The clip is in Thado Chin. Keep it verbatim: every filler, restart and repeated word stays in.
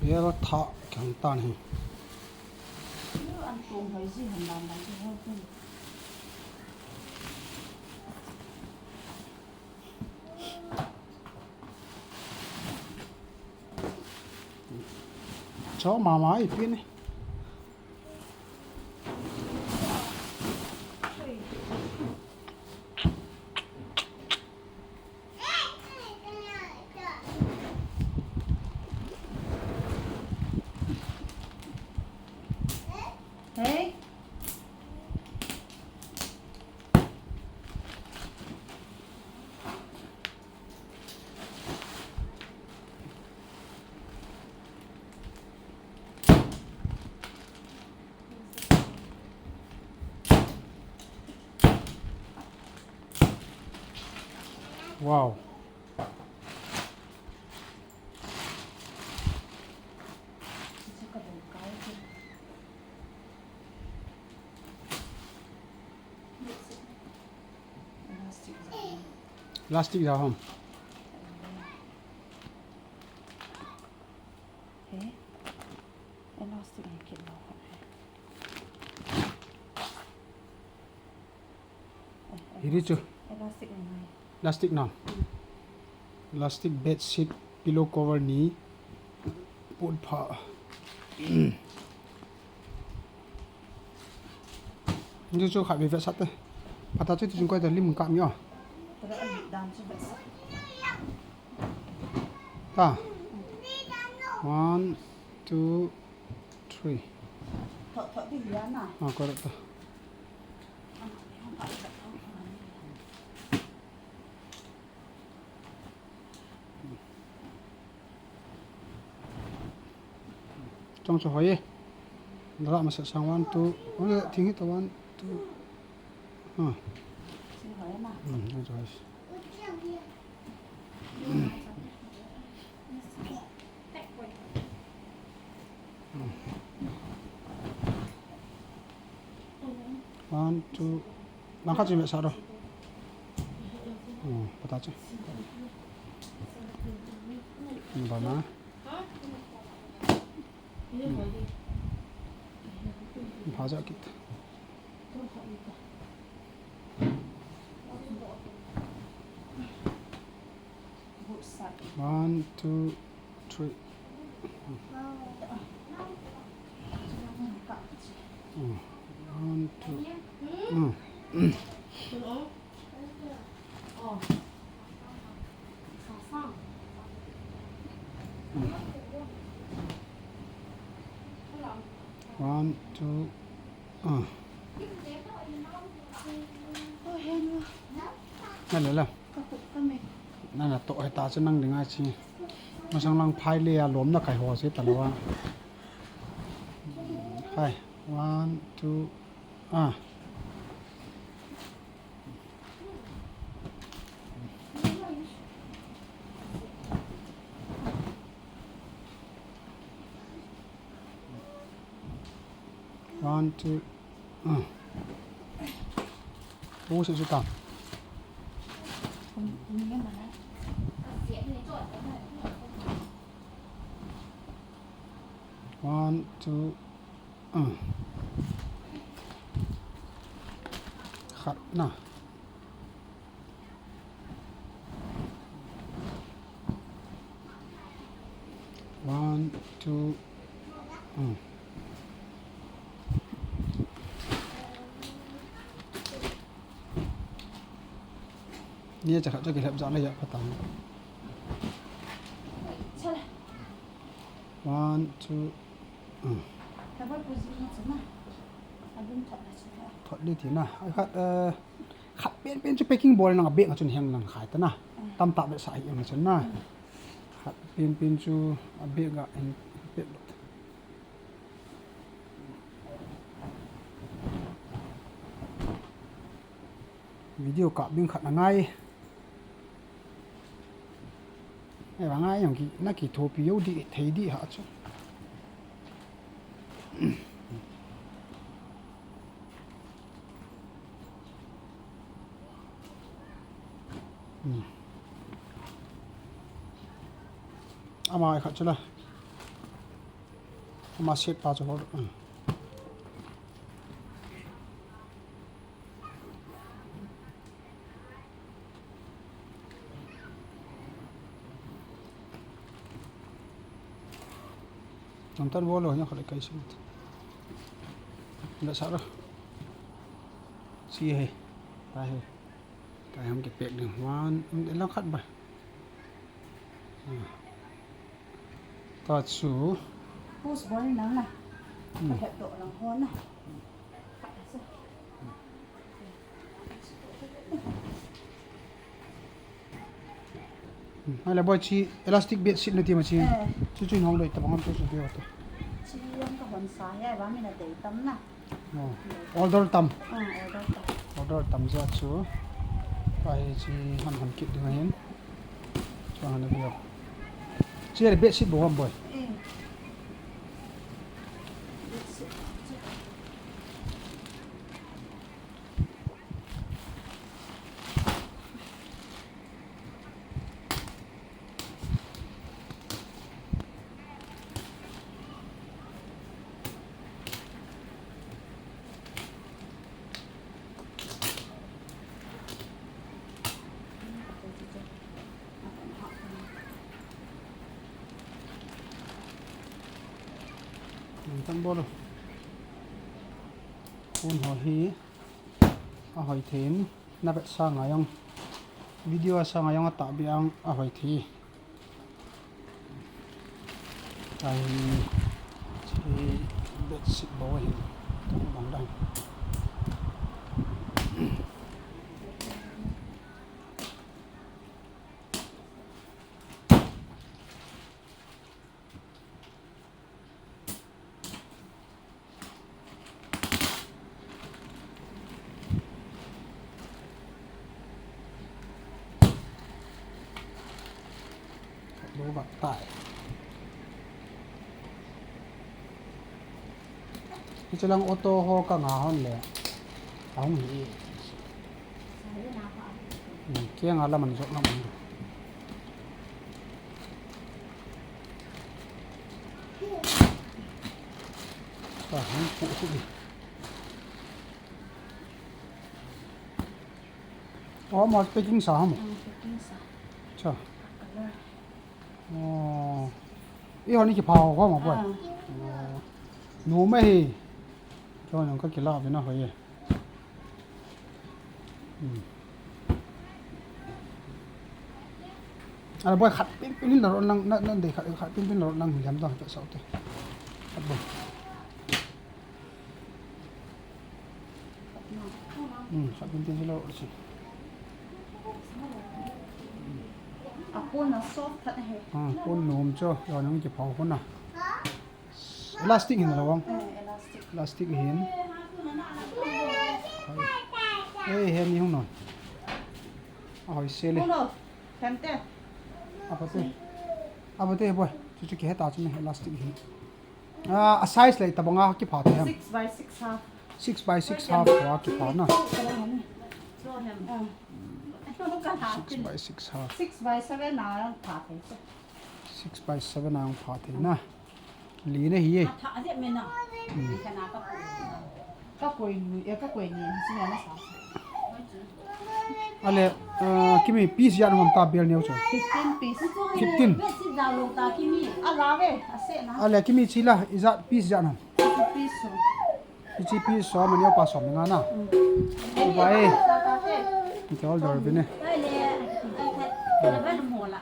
Bel thah kihong tan ahi. An tum hoi ji han dan dan chu hoi pun. Cho mama ipi ni. Hey. Wow. Plastic ja ham. Eh? Elastic ni kit lo khat. Hiri chu. Elastic ni ngai. Plastic na. Hmm. Plastic bed sheet pillow cover ni put pha. Ni chu khat ve ve sat te. Phat a chu ti chung koi ta lim ka mi a. Tada an dan chu ve sat. Ta. One, two, three. Thot, thot ding ya na. Ah, correct ta. Chong chu hoi e. Dala masa sang one, two. One, thing hit one, two. Ah. Sing hoi na. Hmm, chong chu hoi. One, two. Langkhat chu me sa ro. Oh, pata chu. Ba ma. Pha ja kit. One, two, three. Oh, one, two. Mm. One, two. Ah. Hello, hello. Nana to hai ta chu nang dinga chi. Masang lang phai le a lom na kai ho se ta lo a. Hai, one, two, ah. One, two, ah. Pu se su ta. One, two, ah. Khat na. One, two, hmm. Ni cha khat cha kilhep ja le ya phatang. One, two, hmm. Thot le ti na. Ai khat, eh, Khat penpen chu packing bol nang a bag a chun heng lang khai ta na. Mm. Tamtah vetsah hi ang chun na. Mm. Khat penpen chu a bag a heng pet lo. Video kap ding khat na ngai. Ai, vang ai, jong ki, na kithopi jou di, thei di ha chu. Hmm. Ama khat chu la. Maset pa chu hol. Hmm. Nang tan bol lo, nya khat le kai sin. La sa ra. Si he. Ta he. Ta hung kipek ding. One, lang khat ba. Hmm. Ta chu. Push bol nang na. Hmm. Ka het doh lang ho na. Hmm. Ahile boi, chi elastic bed sheet nati ma chi. Eh. Chu chu in hong loi tabang ham chu chu bia to. Chi jong ka hon sa he, ba mi na dei tam na. Oh. Order tam. Ah, order tam. Order tam jeh chu. Pai chi han han kit ding ahin. Chuang na bia. Chi le bed sheet bou ham boi. Eh. Bed sheet. Nang tan bol lo. Phone ho hi ahoi thei in, na vet sang a jong, video a sang a jong atahbeh ang ahoi thei. Ai, chi bed sheet bou ahi, tabang dang. Khat lou vat tai. Hiche lang auto ho ka nga hon le. Ahung hi. Hmm, kiang a lam an jot lam an. Ka hung pu pu di. Oh, mo packing sa ham. Hmm, packing sa. Cha. Color. Oh. Eiho ni kipha ho ko ma boi. Ah. Oh. Nu ma hi. Ko nang ka kila ve na ho ye. Hmm. Ala boi, khat pin pin hin la ron lang, na, na dei khat, khat pin pin la ron lang, hiam dang, ta sao te. Khat boi. Hmm, khat pin pin hin la ron si. A pon na soft that he. Ah, pon nom cho, lo nang kipha ho na. Elastic hin la vang. Eh, elastic. Elastic hin. Eh, he ni hung non. Ahoi se le. Hung non. Kante. Apa te. Apa te boi. Chu chu kihe ta chu me elastic hin. Ah, a size le tabang a kipha te ham. Six by six half. Six by six half a kipha na. Ah. Six by six half. Six by seven a pha te. Six by seven a pha te na. Li na hi e. A tha a jep me na. Hmm. Ka na ka pui. Ka pui ni, e ka pui ni, si na na sa. Ale, ah, kimi piece ijat ham ta bel neo chu. Fifteen piece. Fifteen. Bed sheet da lo ta kimi. A la ve, a se na. Ale, kimi chi la, ijat piece ijat ham. Fifty piece so. Fifty piece so, ma neo pa so me nga na. Hmm. Bye. Ni ke order ve ne. Ale, ai khat, na ba mo la.